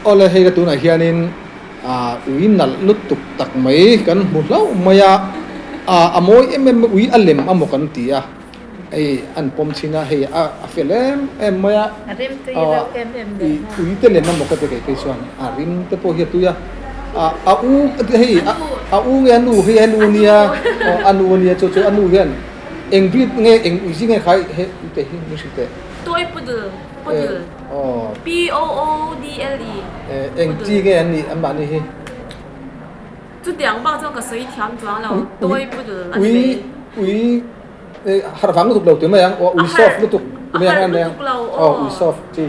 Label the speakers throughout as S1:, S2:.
S1: Awle hei ka tunah hianin ah ui nalh lutuk tak mai kan hmu hlauh mai a, ah a mawi em em mai ui a lem amaw kan ti a, hei an pawm chhin a hei a a fel em em mai a,
S2: A rim tui reuh em em leh nghal.
S1: Ui te lem amaw ka ti kei phei chuan a rim te pawh hi a tui a, ah a u hei a u nge a nu hei a nu nia aw a nu ania chu chu a nu hian eng breed nge eng ui zing nge khai he ui te hi min hrilh teh.
S3: Toy poodle poodle P O O D L E
S1: Eng chi nge an nih an mahni hi?
S3: Chutiang bak chuan ka sawi thiam chuang lo, toy poodle a ni mai.
S1: Ui ui harh vang lutuk lo ti mai ang, ui soft lutuk ti mai ang a nia. Aw ui soft chi.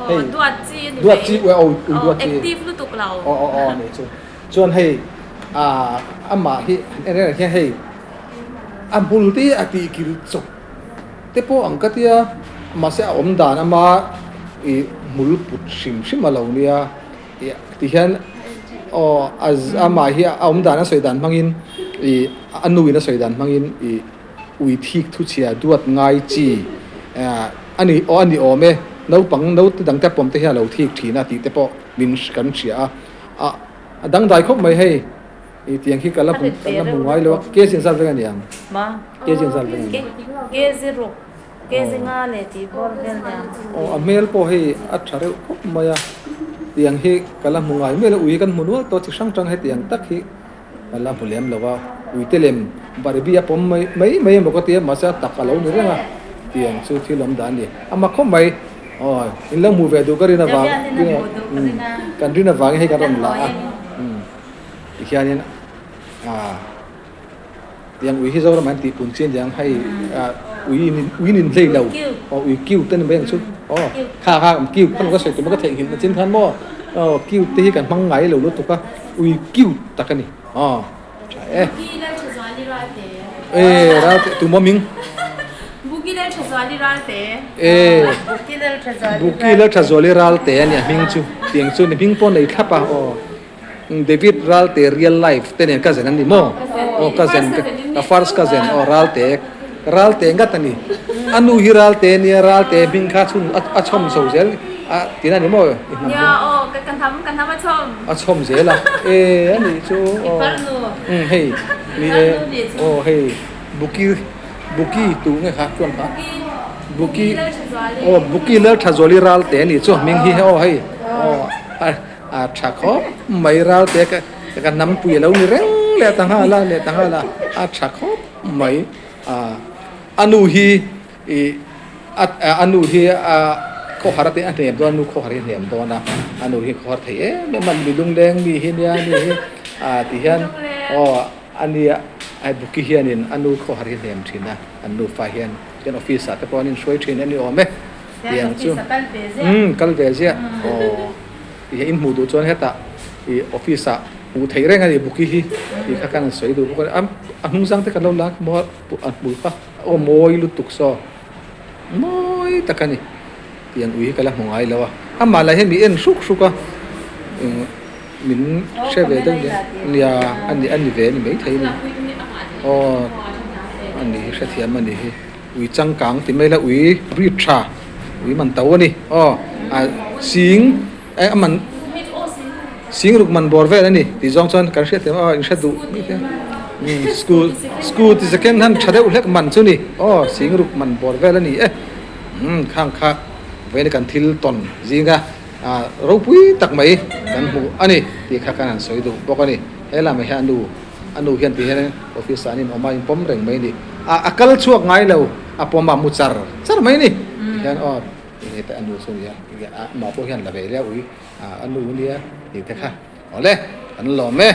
S3: Hei duat chi a ni mai.
S1: Duat chi ui ui duat chi.
S3: Active lutuk lo.
S1: Aw aw aw ni chu. Chuan hei amah hi han en reng hian hei a hmul te hi a tih kil chawp. Te pawh ang ka tia, mahse a awm dan ama ih hmul put hrim hrim a lo nia ih ti hian aw a amah hi a awm dan a sawi dan hmangin ih a nu in a sawi dan hmangin ih ui thik thu chhia duat ngai chi ah a ni aw a ni awm e naupang naute dang te pawm te hian a lo thik thin a tih te pawh min kan hria a ah a dangdai khawp mai hei. I tiang khi ka la hmu ka la hmu ngai lo a kg an zat vek a ni ang kg an zat vek a ni ang.
S2: Kg ruk kg nga leh tih bawr vel nia.
S1: Aw a hmel pawh hei a tha reuh khawp mai a tiang hi ka la hmu ngai miah lo ui kan hmu nual tawh chi hrang hrang hetiang tak hi ka la hmu lem lo a ui te lem barbie a pawm mai mai mai emaw ka tia mahse a tak a lo ni reng a tiang chu thil awm dan a ni a mak khawp mai aw in lo hmu ve duh ka rin avang kan rin avangin hei kan rawn la a. Tihianin ah tiang ui hi Zoram an tih pun chian tiang hei ah ui in ui in hlei lo aw ui cute a ni mai ang chu aw kha kha cute kha ka sawi tum a ka theihnghilh na chin khan maw aw cute te hi kan hmang ngai lo lutuk a ui cute tak a ni aw tha e e ralte tumaw ming e Buki Lalthazuali Ralte a ni a hming chu tiang chu ni hming pawh nei thlap a aw. David Ralte real life te nen cousin an ni maw? Aw cousin ka first cousin aw Ralte Ralte ngat a ni. A nu hi Ralte a nia Ralte hming kha chhun a chhawm chho zel a tina ni maw i hnam
S3: Nia aw ka ka hnam ka hnam a chhawm.
S1: A chhawm zel a e a nih chu aw um hei ni e aw hei Buki Buki tu nge kha chuan kha Buki aw Buki Lalthazuali Ralte a nih chu hming hi aw hei aw A tha khawp mai ral te ka ka hnam pui a lo ni reng leh ta nghal a leh ta nghal a a tha khawp mai a a nu hi ih a a nu hi a khawhar te a hnem dawn a nu khawhar hi a hnem dawn a a nu hi khawhar thei em em a mi lungleng mi hi nia mi hi a ti hian aw a nia a buki hianin a nu khawhar hi a hnem thin a an nufa hian chuan office ah te pawh an inhruai thin a ni awm e tiang chu umm kal ve ziah aw. Tih in hmuh duh chuan hetah ih office ah hmuh theih reng a ni buki hi tih kha kan sawi duh bawk a ni a hnung zang te kan lo la maw a hmul kha aw mawi lutuk saw mawi tak a ni tiang ui hi ka la hmu ngai lo a amah lah hian mi en hruk hruk a min hre ve deuh nia nia a ni a ni ve a ni maithei a ni aw a ni hi hrethiam a ni hi. Ui changkang ti mai la ui breed tha ui man to a ni aw a sing eh a man sing ruk man bawr vel a ni tih zawng chuan kan hriat thiam aw in hre duh mi te umm school school ti second hand tha deuh hlek man chu ni aw sing ruk man bawr vel a ni e umm khang kha vawiin kan thil tawn zinga ah ropui tak mai kan hmuh a ni tih kha kan han sawi duh bawk a ni he lamah hian a nu. A nu hian ti hian office ah an inawm a, in pawm reng mai a ni. A a kal chhuak ngai lo, a pawm a mu char char mai a ni. Ti hian aw enge te a nu chu nia, enge a mah pawh hian la ve lia ui a nu nia tih te kha. Awle, kan lawm e.